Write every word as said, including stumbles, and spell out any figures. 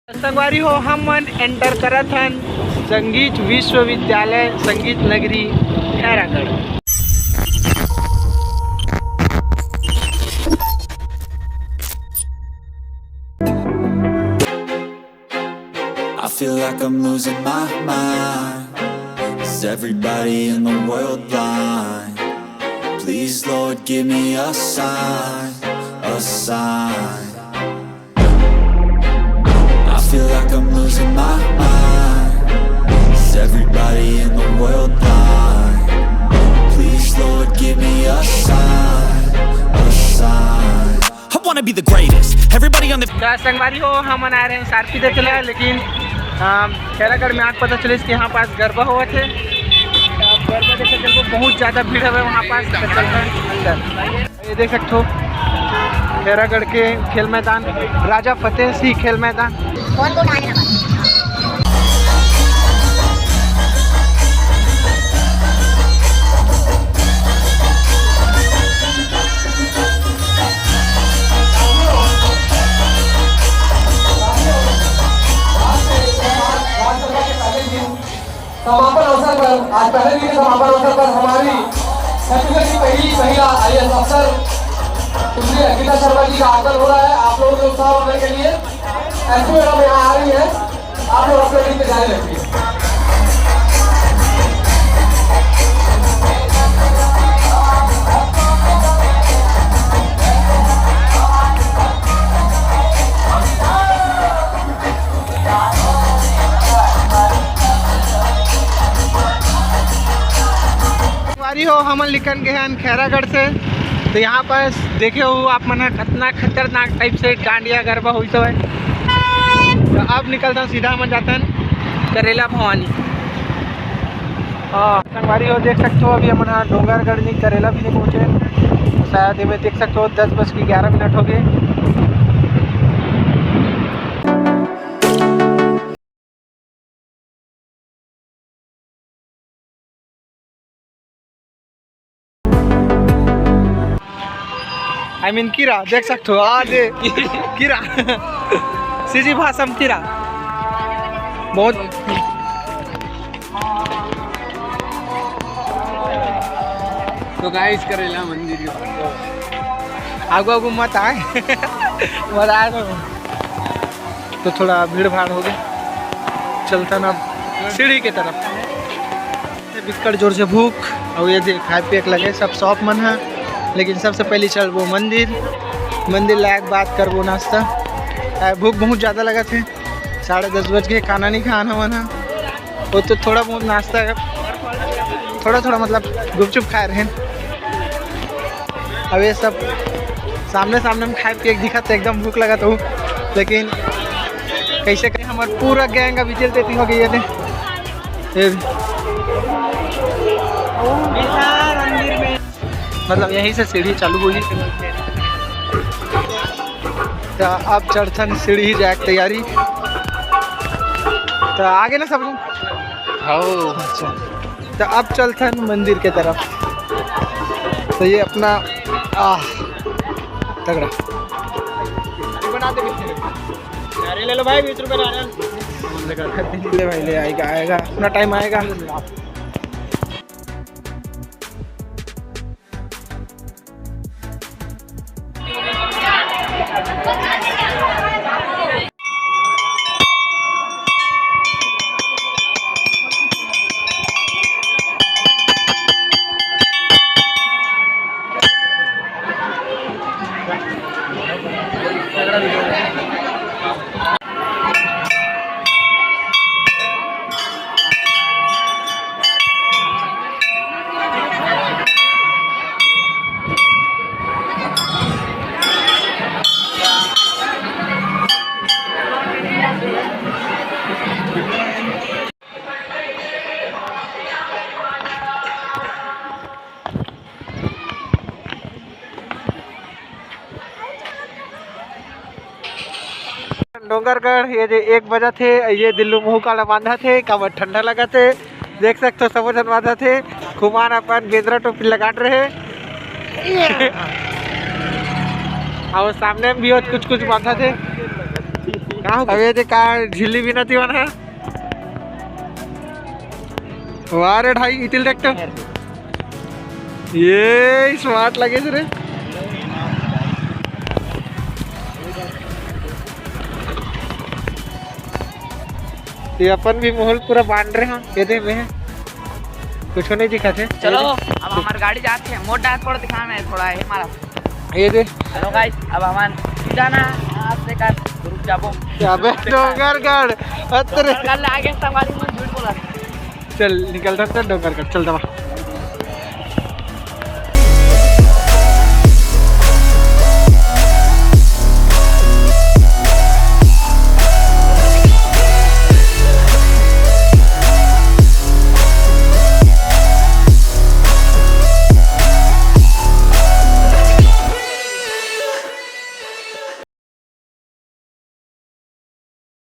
संगवारी हो, हमन एंटर करत हन संगीत विश्वविद्यालय, संगीत नगरी Khairagarh. I feel like I'm losing my mind. Is everybody in the world blind? Please, Lord, give me a sign, a sign. I feel like I'm losing my mind. Is everybody in the world blind? Please, Lord, give me a sign, a sign. I wanna be the greatest. Everybody on the त संगवारी हो, हमन आए रहे सारपी देखे ला, लेकिन अम, खैरागढ़ में आके पता चलिस कि यहाँ पास गरबा होवत हे। अब गरबा देखे चलबो, बहुत ज़्यादा भीड़ हवे वहाँ पास, तो चलथन अंदर। ये देख सकथो खैरागढ़ के खेल मैदान, राजा फतेह सिंह खेल मैदान। समापन अवसर पर, आज पहले दिन के समापन अवसर पर हमारी छत्तीसगढ़ की पहली महिला आईएएस अफसर सुश्री अंकिता शर्मा जी का आगमन हो रहा है। आप लोगों के उत्साह बढ़ाने के लिए एसपी मैडम यहाँ आ रही है। आप लोग अपने नृत्य जारी रखिए। संगवारी हो, हमन निकल गए हैं खैरागढ़ से। तो यहाँ पर देखे हो आप मन ह, कितना खतरनाक टाइप से डांडिया गरबा होइस हवय। तो अब निकलथन सीधा, हमन जाथन करेला भवानी। हाँ संगवारी हो, देख सकते हो अभी हमन ह डोंगरगढ़ नहीं, करेला भी नहीं पहुँचे। शायद ये देख सकते हो, दस बज के ग्यारह मिनट हो गए। आई मीन कीरा देख सकते हो, आ दे कीरा, सीजी भाषा में कीरा बहुत। तो गाइस, करेला मंदिर के आगू आगू मत आए। मत आए तो, तो थोड़ा भीड़ भाड़ हो गए। चलथन अब सीढ़ी के तरफ। बिकट जोर से भूख, और ये दे खाए पिए के लगे सब शॉप मन है, लेकिन सबसे पहले चलबो मंदिर। मंदिर लायक बात करबो नाश्ता। आ, भूख बहुत ज़्यादा लगत है, साढ़े दस बज के, खाना नहीं खान हमन ह। वो तो थोड़ा बहुत नाश्ता है, थोड़ा थोड़ा मतलब गुपचुप खाए रहे। अब ये सब सामने सामने में खाए पिए के दिखत, एकदम भूख लगत हो, लेकिन कैसे करें, हमार पूरा गैंग अभी चलते हो गई है। ये भी। मतलब यहीं से सीढ़ी चालू हुई। तो अब चढ़थन सीढ़ी जाए के तैयारी। तो आगे ना सब लोग। हाँ। अच्छा, तो अब चलथन मंदिर के तरफ। तो ये अपना, आह, तगड़ा। अरे ले लो भाई, बीस रुपए नारियल। ले भाई, ले आएगा, आएगा, अपना टाइम आएगा। डोंगरगढ़, ये जे एक बजत हे, ये दिल्लू मुहू काला बांधत हे, काबर ठंडा लगत हे। देख सकथो, सबो झन बांधत हे। खुमान अपन बेंदरा टोपी लगात रहे। और सामने में भी होत कुछ कुछ बांधत हे। का हो अब ये दे का झिल्ली बिनत हे। वाह रे ढाई, इतिल देख तो। ये स्मार्ट लगे रे। ये अपन भी माहौल पूरा बांध रहे हैं। ये दे में कुछ नहीं दिखा थे। चलो, अब हमार गाड़ी जात हे, मोर dashboard दिखाना हे थोड़ा, हे मारा। ये दे। Hello guys, अब हमन सीधा ना आप लेकर रुक जाबो। अबे डोंगरगढ़, अतरे। डोंगरगढ़ ले आगे संगवारी मन झूठ बोला। चल निकल सकते डोंगरगढ़, चल दबा।